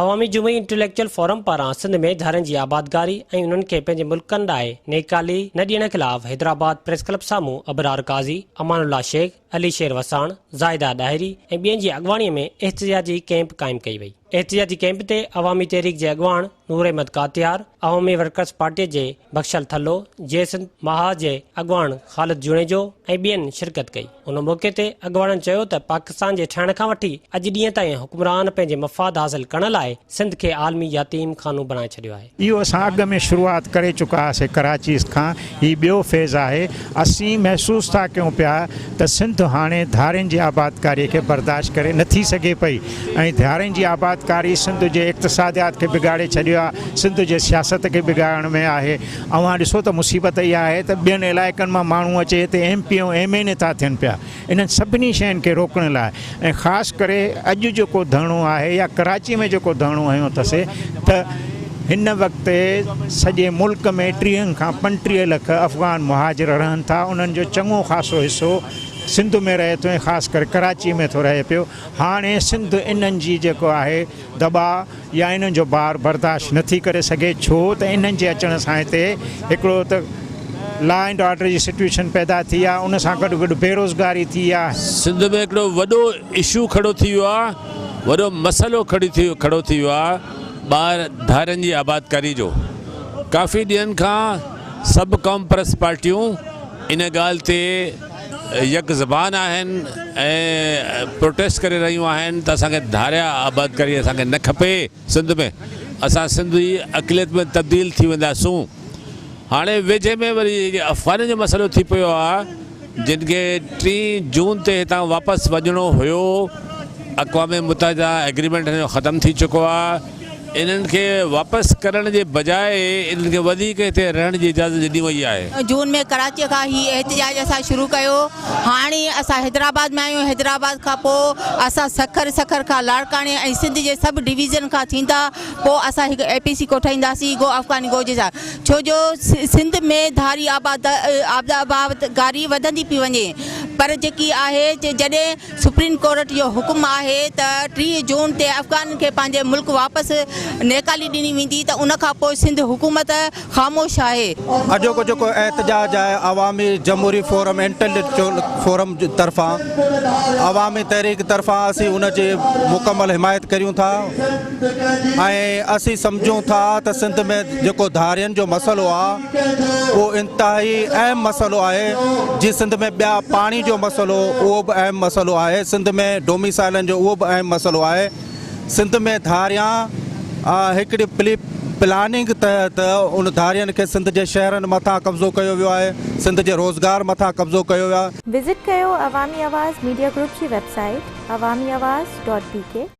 عوامي جمهوري intellectual forum پاران سنڌ ۾ ڌارين جي آبادگاري ۽ انهن کي پنهنجي ملڪن ڏانهن نيڪالي نه ڏيڻ خلاف حيدرآباد پريس ڪلب سامهون ابرار قاضي، امان الله شيخ، علي شير وساڻ، زاهده ڏاهري ۽ ٻين جي اڳواڻي ۾ احتجاجي ڪئمپ قائم ڪئي وئي. احتجاجي ڪئمپ تي عوامي تحريڪ جي اڳواڻ نور احمد ڪاتيار، عوامي ورڪرز پارٽي جي بخشل ٿلهو، جي سنڌ محاذ جي اڳواڻ خالد جوڻيجو ۽ ٻين شرڪت ڪئي. ان موقعي تي اڳواڻن چيو ته پاڪستان جي ٺهڻ کان وٺي اڄ ڏينهن تائين حڪمران پنهنجي مفاد حاصل ڪرڻ لاء سنڌ کي عالمي يتيم خانو بڻائي ڇڏيو آهي. اهو اسان اڳ ۾ شروعات ڪري چڪا هئاسين ڪراچي کان هي ٻيو فيز آهي اسين محسوس ٿا ڪيون پيا ته سنڌ هاڻي ڌارين جي آبادڪاري کي برداشت ڪري نه ٿي سگهي پئي ۽ ڌارين جي آبادڪاري سنڌ جي اقتصاديات کي بگاڙي ڇڏيو آهي سنڌ جي سياست کي بگاڙڻ ۾ آهي اوهان ڏسو ته مصيبت اها آهي ته ٻين علائقن مان ماڻهو اچي هتي ايم پي ۽ ايم اين اي ٿا ٿين پيا انهن سڀني شين کي روڪڻ لاء ۽ خاص ڪري اڄ جيڪو ڌرڻو آهي يا ڪراچي ۾ جيڪو ڌرڻو هنيو اٿس ته هن وقت سڄي ملڪ ۾ ٽيهن کان 35 لک افغان مهاجر رهن ٿا انهن جو چڱو خاصو حصو سنڌ ۾ رهي ٿو ۽ خاص ڪري ڪراچي ۾ ٿو رهي پيو هاڻي سنڌ انهن جي جيڪو آهي دٻاء يا انهن جو بار برداشت نه ٿي ڪري سگهي ڇو ته انهن جي اچڻ سان هتي هڪڙو ته لا اينڊ آرڊر جي سچويشن پيدا ٿي آهي ان سان گڏ گڏ بيروزگاري ٿي آهي. سنڌ ۾ هڪڙو وڏو اشو کڙو ٿي ويو آهي، وڏو مسئلو کڙو ٿي ويو آهي ٻاهر ڌارين جي آبادڪاري جو. ڪافي ڏينهن کان سڀ قومپرست پارٽيون ان ڳالهه تي يڪ زبان آهن ۽ پروٽيسٽ ڪري رهيون آهن ته اسان کي ڌاريا آبادڪاري اسان کي نه کپي سنڌ ۾ اسان سنڌ جي اقليت ۾ تبديل ٿي وينداسون هاڻي ويجهي ۾ وري افغانين جو مسئلو ٿي پيو آهي جن کي ٽين جون تي هتان واپس وڃڻو هيو اقوام متحده ايگريمينٽ هن جو ختم ٿي چڪو آهي انهن کي واپس ڪرڻ جي بجاء انهن کي وڌيڪ هتي رهڻ جي اجازت ڏني وئي آهي. جون ۾ ڪراچيء کان هي احتجاج اسان شروع ڪيو. هاڻي اسان حيدرآباد ۾ آهيون. حيدرآباد کان پوء اسان سکر، سکر کان لاڙڪاڻي ۽ سنڌ جي سڀ ڊويزن کان ٿيندا پوء اسان هڪ اي پي سي ڪوٺائينداسين گو افغاني گو جي سان ڇو جو سنڌ ۾ ڌاري آبادگاري وڌندي پئي وڃي پر جيڪي آهي جڏهن سپريم ڪورٽ جو حڪم آهي ته 30 جون تي افغانين کي پنهنجي ملڪ واپس نيڪالي ڏني ويندي ته ان کان پوء سنڌ حڪومت خاموش آهي. اڄوڪو جيڪو احتجاج آهي عوامي جمهوري فورم انٽليڪچوئل فورم طرفان عوامي تحريڪ طرفان اسين ان جي مڪمل حمايت ڪريون ٿا ۽ اسين سمجهون ٿا ته سنڌ ۾ جيڪو ڌارين جو مسئلو آهي اهو انتهائي اهم مسئلو آهي جيئن سنڌ ۾ ٻيا پاڻي جو مسئلو اهو به اهم مسئلو آهي سنڌ ۾ ڊوميسائلن جو اهو به اهم مسئلو آهي سنڌ ۾ ڌاريان هڪڙي پلي پلاننگ تحت ان ڌارين کي سنڌ جي شهرن مٿان قبضو ڪيو ويو آهي سنڌ جي روزگار مٿان قبضو ڪيو ويو آهي. وزٽ ڪيو عوامي آواز ميڊيا گروپ جي website Awami Awaz dot B K.